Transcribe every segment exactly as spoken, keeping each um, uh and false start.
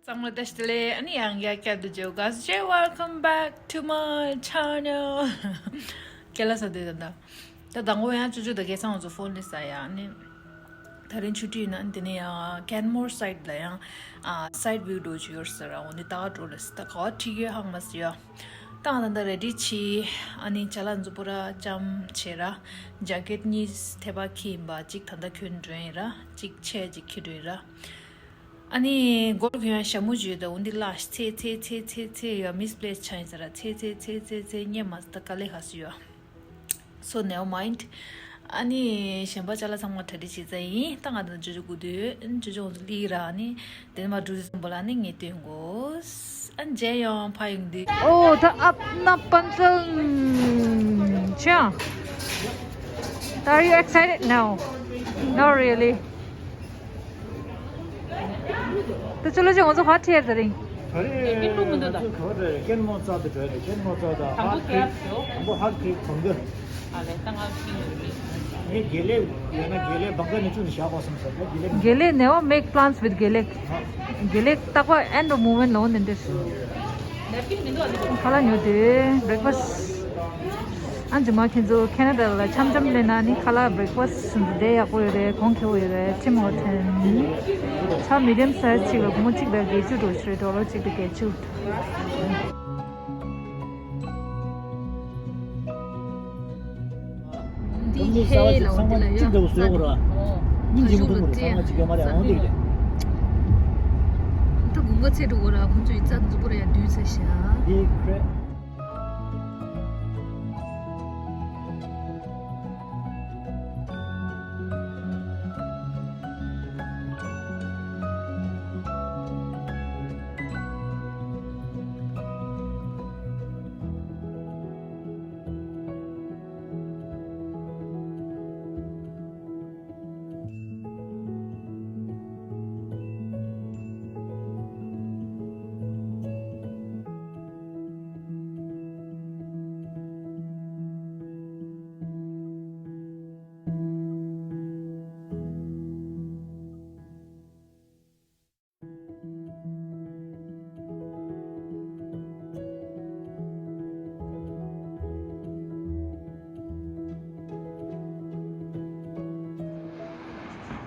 ཚང་མ་བཀྲ་ཤིས་བདེ་ལེགས། ཨ་ནི་ཡང་བསྐྱར་བསྐྱར་དུ་མཇལ་དགོས། Welcome back to my channel. ཁྱེད་ལ་ས་དུས་ད་ལྟ། ད་དང་པོ་ཡང་ཅོ་ཅོ་དང་སྐལ་བཟང་ཚོ་ཕོན་སླེབས་ས་ཡ་ཨ་ནི། ད་རིང་ཆུ་ཊི་ཡིན་ན་དེ་ནས་ཡང་Canmore side ལ་ཡང་ཨ་side view འགྲོ་ཆུ་ཡོད་ཟེར་ར། འོ་ནི་ད་ག་འགྲོ་ལ་སི་ད་ག་བ་ཁྲིད་ཡོད་ཧང་མ་སི་ཡ། ད་ང་ད་ལྟ་ready བྱས། ཨ་ནི་ཅ་ལག་ཚོ་པུ་ར་ལྕམ་བྱས་ར། ཇ་ཀེད་གཉིས་ཐེབས་པ་ཁྱེར་ཡིན་པ། གཅིག་ད་ལྟ་གྱོན་འགྲོ་ཡིན་ར། གཅིག་ཆས་གཅིག་འཁྱེར་འགྲོ་ཡིན་ར། ཨ་ནི་སྒོར་གྱོན་ཡང་ཞྭ་མོ་བརྗོད་དང་འོ་འདི་ལ་ཚེ་ཚེ་ཚེ་ཚེ་ཚེ་ཡ་misplace ཆ་ཡིན་ཟེར་ར། ཚེ་ཚེ་ཚེ་ཚེ་ཚེ་ཉེ་མ་ད་དཀའ་ལས་ཁག་སུ་ཡོད། So never mind. ཨ་ནི་གཞན་པ་ཅ་ལག་ཚང་མ་གྲ་སྒྲིག་བྱེད་ཙང་ཡིན། ད་ང་དང་ཅོ་ཅོ་སྒུག་དུས་ཅོ་ཅོ་ང་ཚོ་སླེབས་ར། ཨ་ནི་དེ་ནས་མ་འགྲོ་དུས་ཙམ་པ་ལ་ཨ་ནི་ངས་སྟོན་དགོས། ཨ་མཇལ་ཡོང་ཕ་ཡོང་དུས། Oh, the Apna Panchal. Cha. Are you excited? No. Not really. ད་ཅོ་ལོ་ཅིག་ང་ཚོ་ཧ་ཁྲེར་ད་རིང་། ད་རེས་ང་ཚོ་ག་བ་འགྲོ་རེད། ཀན་མོ་རྩ་དུ་འགྲོ་རེད། ཀན་མོ་རྩ་དང་ཧར་ཁྲིག་དང་པོ་ཧར་ཁྲིག་གོང་གི། ངས་དགེ་ལེགས་ཡོད་ན་དགེ་ལེགས་བང་ཀ་ནས་བཅུག་ནས་བཞག་དགོས་བསམ་སོང་། ད་དགེ་ལེགས་དགེ་ལེགས་never make plans with དགེ་ལེགས། དགེ་ལེགས་རྟག་པར་end of movement ལ་འོ་ནས་འདིར། ཁ་ལག་ཉོ་དུས་breakfast། ཨ་ཇི་མ་ཁྱེད་ཚོ་ཁེ་ན་ཌ་ལ་འཆམ་འཆམ་སླེབས་ན་ནི་ཁ་ལག་breakfast བཟོ་དེ་ཡག་པོ་ཡོད་རེད། གོང་ཁེ་པོ་ཡོད་རེད། Tim Hortons། ཆ་medium size གཅིག་ལ་སྒོར་མོ་གཅིག་དང་བརྒྱད་ཅུ་འགྲོ་ཞིག་རེད། ཌོ་ལར་གཅིག་དང་བརྒྱད་ཅུ། འདི་ཧེ་ལ་འོ་འདི་ལ་ཡོད། གཅིག་འདྲ་བོ་བཟོས་དགོས་ར། སྙིང་རྗེ་མོ་འདུག་ར། ཚང་མ་གཅིག་ཡོད་མ་རེད། འོང་འདི་རེད། ད་དགུན་ཁ་ཚེས་དྲུག་གོ་ར། ཁོང་ཚོ་ཡི་རྩ་འཛུགས་པོ་ར་ཡ་བསྡུས་ཚར་ཤག་འདི་ཁྲེ།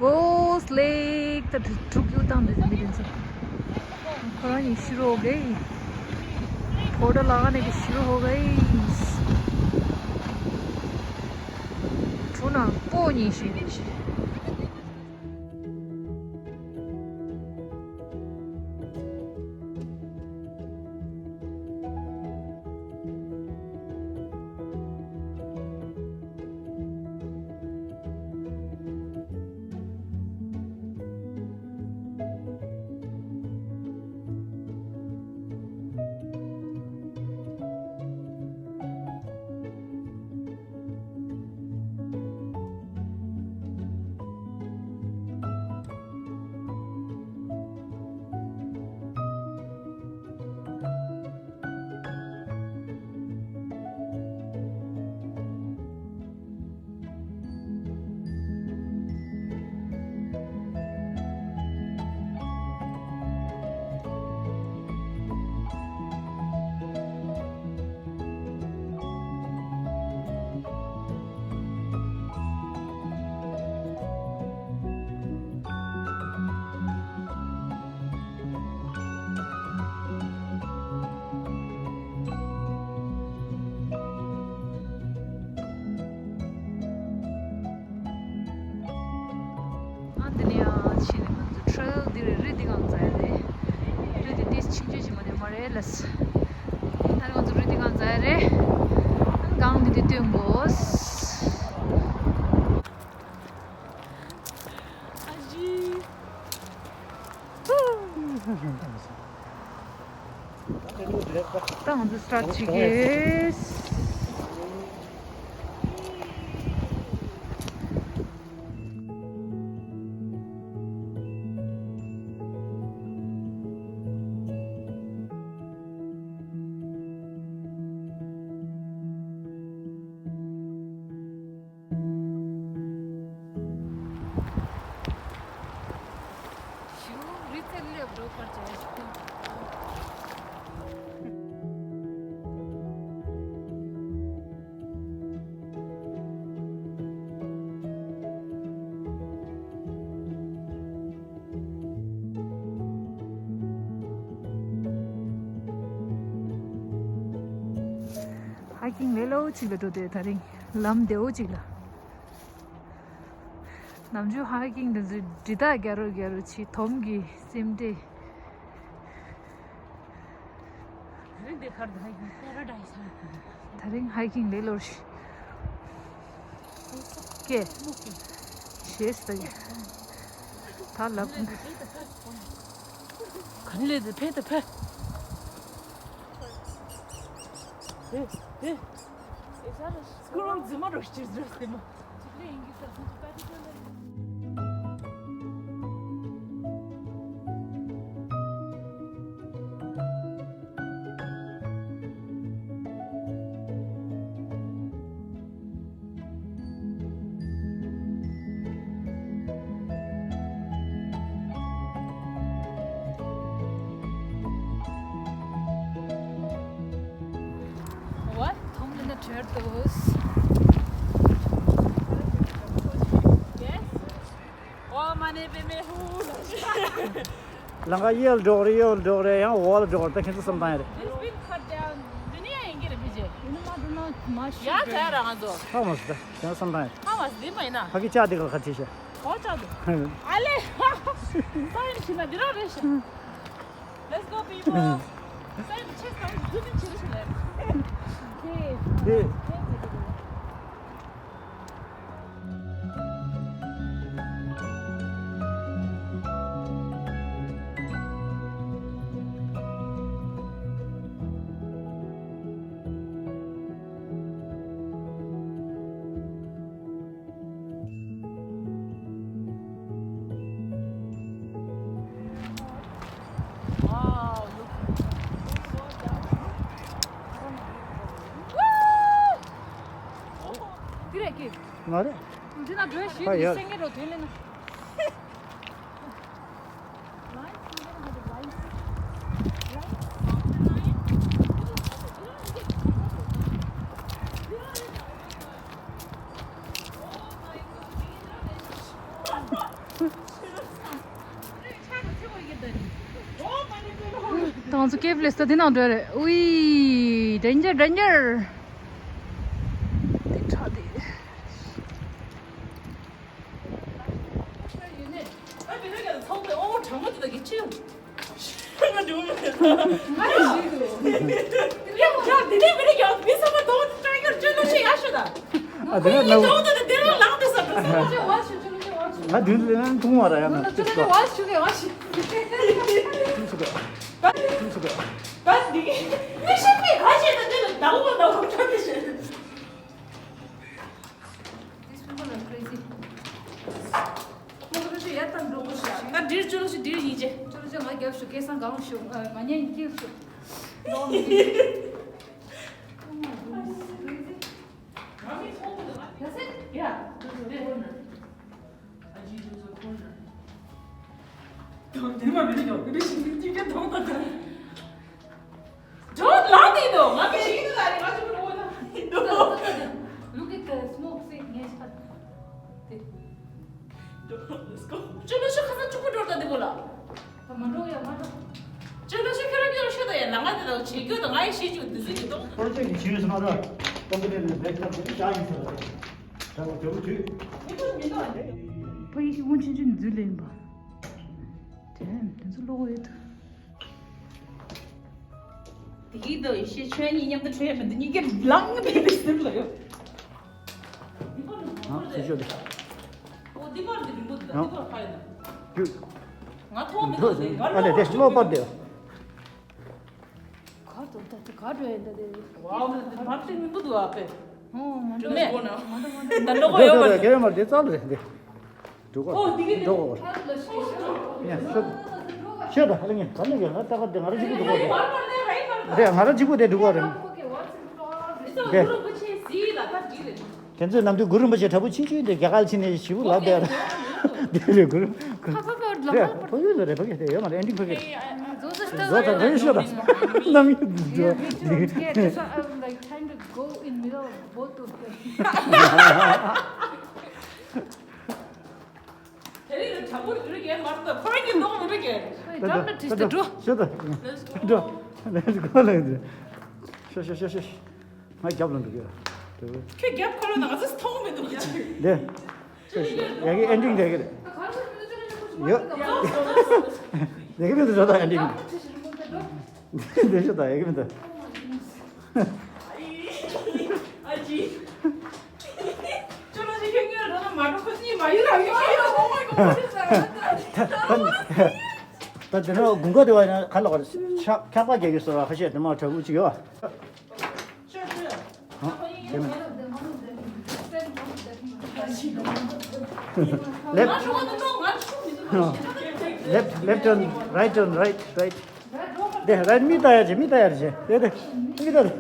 Ghost Lake ད་དྲུག་ཡུག་བཏང་འདུག་མི་དེ་ཚོ། ཁོ་རང་ཡིན་ཤི་རོ་གེ། ཕོ་ཏོ་ལ་ནས་གི་ཤི་རོ་གེ། ཁྲུ་ནང་པོ་ཉིན་ཤི་ཡིན་ཤི། ཨ་འདི་ནས་ཡང་ཕྱིན་ནས་ང་ཚོ་ཊེ་རེལ་འདི་རེད། རི་འདི་སྒང་འཛེག་ཡ་རེད། རི་འདི་ཏིས་ཆུང་ཆུང་ཞིག་མ་རེད། མ་རེད་ལགས། ད་ནི་ང་ཚོ་རི་འདི་སྒང་འཛེག་ཡ་རེད། ཨ་སྒང་འདི་འདི་སྟོན་དགོས། ཨ་ཇི། ད་ང་ཚོ་སི་ཊར་ཊི་བྱེད་ཀྱི། ཞུ་རི་ཚེ་ལེབ་རོ་པར་ཅ། ཧའི་ཀིང་ལས་སླ་བོ་ཅིག་ལ་འགྲོ་དེ་དེ་རིང་ལམ་བདེ་བོ་ཅིག་ལ། ནམ་རྒྱུན་ཧའི་ཀིང་འདི་ཚོའི་འདྲི་རྟགས་རྒྱག་རོགས་རྒྱག་རོགས་བྱེད་དོམ་གྱི་སེམས་ཁྲལ། རི་འདི་ཁར་ད་ཡིན་པེ་ར་ཌའི་སི་ཧ་ཡིན། དེ་རིང་ཧའི་ཀིང་ལས་སླ་བོ་ཞིག་ཀེ། ཞེས་ཟེར་གི། ད་ལབ། ག་ནས་ལས་དེ་ཕེ་དེ་ཕེ། དེ་དེ། སྐུ་རོང་རྫི་མ་རོ་ཤིར་ཟེར་སྟེ་མ། What? Tom in the turtles. Yes. Oh, money be me who? ལམ་ཁ་གཡས་ལ་འགྲོ་རེད། གཡོན་ལ་འགྲོ་རེད། ཡང་འོག་ལ་འགྲོ་རེད། ད་ཁྱེད་ཚོ་བསམ་བཏང་ཡ་རེད། This been cut down. འདི་ནི་ཡང་ཡིན་གྱི་རེད་ཕི་ཇེ། ཡིན་ན་མ་འགྲོ་ན་མ་ཤི་ཡ་རེད། ད་ཡ་རང་ཚོ། ཧ་མ་སི་ད་ཁྱེད་ཚོ་བསམ་བཏང་ཡ་རེད། ཧ་མ་སི་འདི་མ་ཡིན་ན། ཕ་གི་ལྕགས་འདི་ག་ལ་ཁ་ཁྲིད་ཤག་ཧོ་ལྕགས་འདི། ཨ་ལེ། ཧ། ས་ཡིན་ཤི་ན་འདི་རང་རེད་ཤག Let's go, people. ས་ཡིན་ཆེ་ས་ཡིན་ཛུ་མིན་ཆེ་རེད་ཤག་ལེ། ཁེ། ཁེ། Wow, look. འདི་རེད་ཀི། མ་རེད། འདི་ན་འགྲོ་ཞིག་ཨ་ཡ། སེང་གེ་རོ་དོན་ལེན་ན། ཏང་ཙུ་ཀེབ་ལེ་སྟ་དེ་ནང་འགྲོ་རེད། ཨུའི། danger danger། དེ་ཁྲ་དེ། ཨ་དེ་ནས་ནོ། ང་མདུན་ལ་ན་མཐོང་བ་ར་ཡང་ན་ཅི་སོ། These people are crazy. ད་འདིར་ཅོ་ལོ་ཞིག་འདིར་ཡིན་ཅེ། ཅོ་ལོ་ཅོ་ང་རྒྱབ་ཞུ་སྐལ་བཟང་གང་ཞུ་ང་ཉན་སྐྱིད་ཞུ། That's it? Yeah. དེ་མ་མི་ཡོང་དེ་ཞིག་ཅི་ག་དོང་དང་། Don't lie དེ་དོ་ང་གི་ཞིག་ལ་རེ་ང་ཅི་གོ་ན། Look at the smoke. See, ངས་ཧ། དེ། Let's go. ཅོ་ལོ་ཤོ་ཁ་སང་ཅུ་པོ་འགྲོ་ད་དེ་གོ་ལ། མ་འགྲོ་ཡ་མ་འགྲོ། ཅོ་ལོ་ཤོ་ཁྱོད་རང་ཁྱོད་རང་ཤོད་ད་ཡ་ལ་ང་དེ་དང་བྱེད་རྒྱུ་དང་ང་ཡི་ཤེས་རྒྱུ་དེ་ཟིན་གྱི་དོ། པོ་རོ་ཇེག་གི་བྱེད་ཡུལ་སུ་མ་ར། ཀོམ་པི་ནི་ནི་བེག་ཐབ་དེ་ཅག་ཡིན་ས་ར། ད་གོ་དེ་བོ་དུས། མི་འདུག་མི་འདུག་ཕ་ཡི་ཤི་ཝུན་ཆུན་ཆུན་འཛུལ་ལེན་པ། དེ་དེ་ཚོ་ལོག་ཡོད། དེ་གི་དོ་ཡི་ཤི་ཆོས་གཉིས་མཉམ་དུ་འཕྲད་མི་འདུག་གཉིས་ཀ་ལང་པའི་སེམས་ལ་ཡོད། ཨ་ཚེ་ཤོད་དེ། ཨོ་འདི་པར་འདི་རིང་པོ་འདུག་འདི་པར་ཕ་ཡིན་ན། ང་མཐོང་མི་འདུག་ཨ་ལེ་དེ་ལོ་པར་དེ། གར་དུ་ད་དེ་གར་འགྲོ་ཡིན་ད་དེ། ཝའོ་འདི་པར་དེ་རིང་པོ་འདུག་ཨ་ཕེ། ཨོ་མ་འགྲོ་མེད། ད་ལོ་གོ་ཡོད་པ་རེད། གེ་མར་དེ་ཙམ་རེད་དེ། འགྲོ་གོ་འགྲོ་གོ་ཡ་ཤོད། ཤོད་ད་ཧ་ལས་ངས་ག་ནས་ཡོད་ན་ད་ག་དེ་ང་རང་གཅིག་པུ་འགྲོ་གོ་རེད། དེ་ང་རང་གཅིག་པུ་དེ་འགྲོ་གོ་རེད། དེ། དེ་ཚོས་ནམ་དུས་གུ་རུ་རིན་པོ་ཆེ་དྲ་འབུ་ཆུང་ཆུང་དེ་རྒྱ་གར་ཕྱིན་ནས་ཞིབ་ལ་བསྡད་ར། དེ་རེད་གུ་རུ། ཁ་ཁ་ཁ་ རེད། ཕ་གི་ལ་རེད། ཕ་གི་དེ་ཡོད་མ་རེད། ཨེན་ཌིང་ཕ་གི་རེད། བཟོ་ས་བཟོ་ས་ཕ་གི་ཤོད་དང་། རྣམ་གཡུག་འགྲོ། Yeah, me too. Yeah, that's why I was like trying to go in middle of both of them. དེ་རིང་ལ་དྲང་པོ་རེད་ཀྱི་མ་རེད། ད་ཁོ་རང་གི་མདོག་མི་འགྲོ་གི། ད་ད་ད་ད་འགྲོ། ཤོད་དང་། Let's go. འགྲོ། Let's go. ལབ་ཀྱི་འདུག་ཤོད་ཤོད་ཤོད་ཤོད། ང་རྒྱབ་ལ་འགྲོ་གི་ཡ། ཁྱོད་རྒྱབ་ཁ་ལོ་ན་ང་ཚོ་མཐོང་མི་འདུག་ཅིག་དེ། ཡ་གི་ཨེན་ཌིང་དེ་གི་རེད། ཡོད། དེ་གི་མི་འདུག་ཤོད་དང་ཨེན་ཌིང་། དེ་ཤོད་དང་ཡ་གི་མི་འདུག་ཨ་ཅི། ཁྱོད་ལ་ཅིག་ཁྱོད་ངའི་རོ་ན་མ་འགྲོ། ཁོ་ཅིག་མ་ཡུལ་ལ་ཡུལ་ཁྱོད་ཡོད། Oh my God, what is that? ད་དེ་ནས་དགུན་ཁ་དེ་བ་ཡིན་ན་ག་ལ་ག་ལ་ཆག་ཆག་པ་རྒྱག་གི་སོ་ར་ཁ་ཤས་དེ་མ་དྲག་པོ་ཅིག་ཡོད། Left, left, left turn, right turn, right, right. དེ་right མིག་ལྟ་ཡ་བྱེད། མིག་ལྟ་ཡ་བྱེད། དེ་དེ་མིག་ལྟ།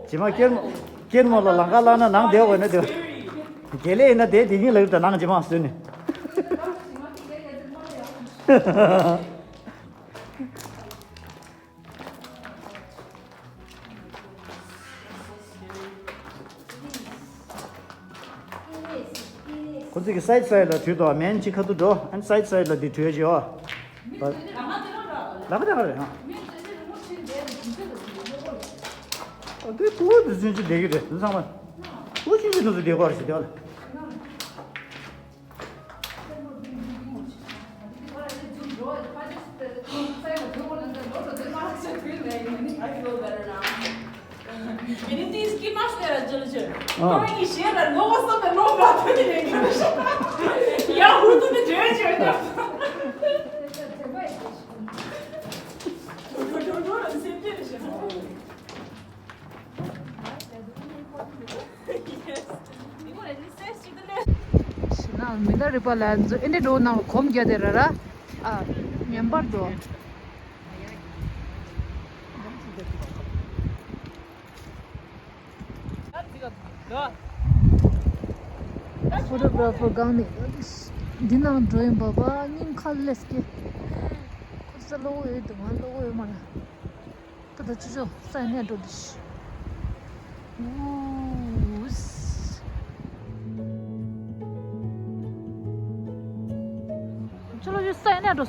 རྗེས་མ་སྐྱེར་མོ་སྐྱེར་མོ་ལ་ལམ་ཁ་བརླག་ན་ནང་བསྡད་དགོས་ན་དེ། དགེ་ལས་ཡིན་ན་དེ་དེ་ཉིད་ལ་ཡོད་དང་ནང་རྗེས་མ་བཟོས་ནས། ཁོ་ཚོས་ཀྱི་སའིཌ་སའིཌ་ལ་བྲུས་དོ། མེན་གཅིག་ཁ་ཐུག་འགྲོ། ཨན་སའིཌ་སའིཌ་ལ་འདི་བྲུས་བྱོས། ལག་པ་དེ་ག་རེད་ཧ། ཨ་དེ་ཕྲུ་གུ་འདི་ཚུན་ཆད་བསྡད་ཀྱི་རེད། དེ་ཚང་མ་ཕྲུ་གུ་ཆུང་ཆུང་དེ་ཚོ་བསྡད་ཀྱི་རེད་ཟེར་དེ་བ་ལ། I feel better now. Anything is keep us there, Jilja. Ah. Don't you share that? No, what's up? No, what? Yeah, who do the judge? ཞེ་ན་མི་ལ་རི་པ་ལ་ཨེ་འདྲ་འགྲོ་ནང་གོམ་རྒྱག་དེ་ར་ར། ཨ། ངན་པར་འགྲོ། ཕོ་ཊོ་གྷ་ར་ཕར་སྒང་ནས་འདི་ནང་འགྲོ་ཡིན་པ་པ་སྙིང་ཁ་ལས་ཀྱི། ཁོ་ཚ་ལོག་ཡོད་འདུག་ང་ལོག་ཡོད་མ་རེད། ད་ད་ཅི་ཅོ་ས་ནས་འགྲོ་འདི་ཤི། ཨུས། ཅོ་ལོ་ཅོ་ས་ནས་འགྲོ།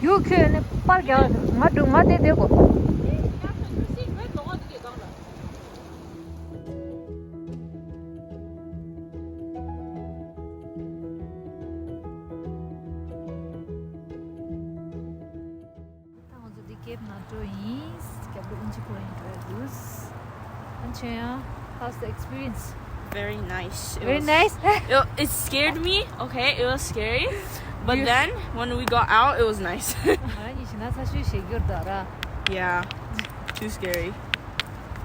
ཡུ་ཁྱོད་ནི་པར་རྒྱག་ང་འགྲོ་ང་དེ་དེ་གོ། ད་ང་ཚོ་འདི་ཀེབ་ནང་འགྲོ་ཡིན། རྒྱབ་ལོགས་ཨིན་ཇི་ཁོ་རང་འགྲོ་ཡ་འདུག་ཨན་ཆོས་ཡང་། How's the experience? Very nice. It Very was nice. it, it scared me. Okay, it was scary. But You- then when we got out, it was nice. ང་རང་གཉིས་ཤི་ན་ཚ་ཤུ་ཞེ་གྱུར་དོ་ར། Yeah. Too scary.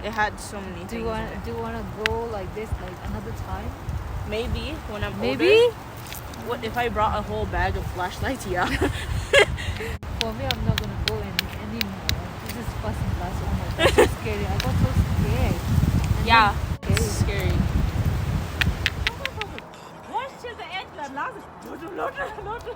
It had so many Do you things in want it. do you want to go like this like another time? Maybe when I'm Maybe? older. What if I brought a whole bag of flashlights? Yeah. For me, I'm not gonna go in anymore. This is first and last. Oh my god, so scary. I got so scared. And Yeah, then- it's scary. Push to the edge, la, la. ང་ཚོ་ག་ལ་སླེབས་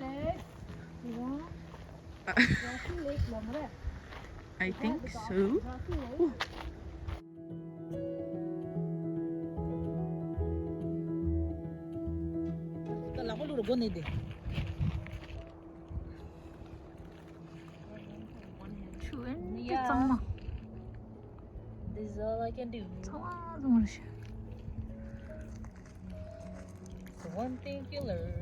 རེད། ཡང་། ཡང་སུ་ལེགས་ལ་མ་རེད། I think so. ད་ལག་པ་བླུགས་ར་སྒོ་ནས་བསྡད། ཆུ་ཨེ་འདྲ་གཙང་མ། This is all I can do. གཙང་མ་གཙང་མ་རེད་ཤག The one thing you learn.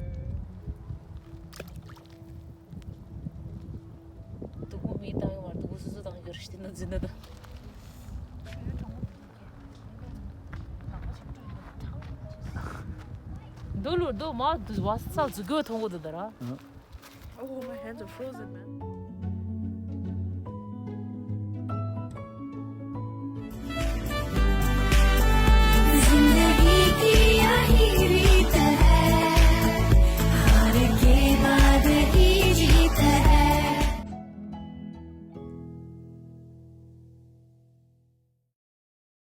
སྡུག་པོ་མི་བཏང་ཡོང་བར་སྡུག་པོ་སོ་སོ་བཏང་ཡོད་རེད་ཟེར་ན་འཛིན་ན་ད། འདུག་ལུར་འདུག་མ་འདུག་བ་ས་ཚ་འཛུགས་དགོས་མཐོང་གོ་འདུག་ད་ར། Oh, my hands are frozen, man.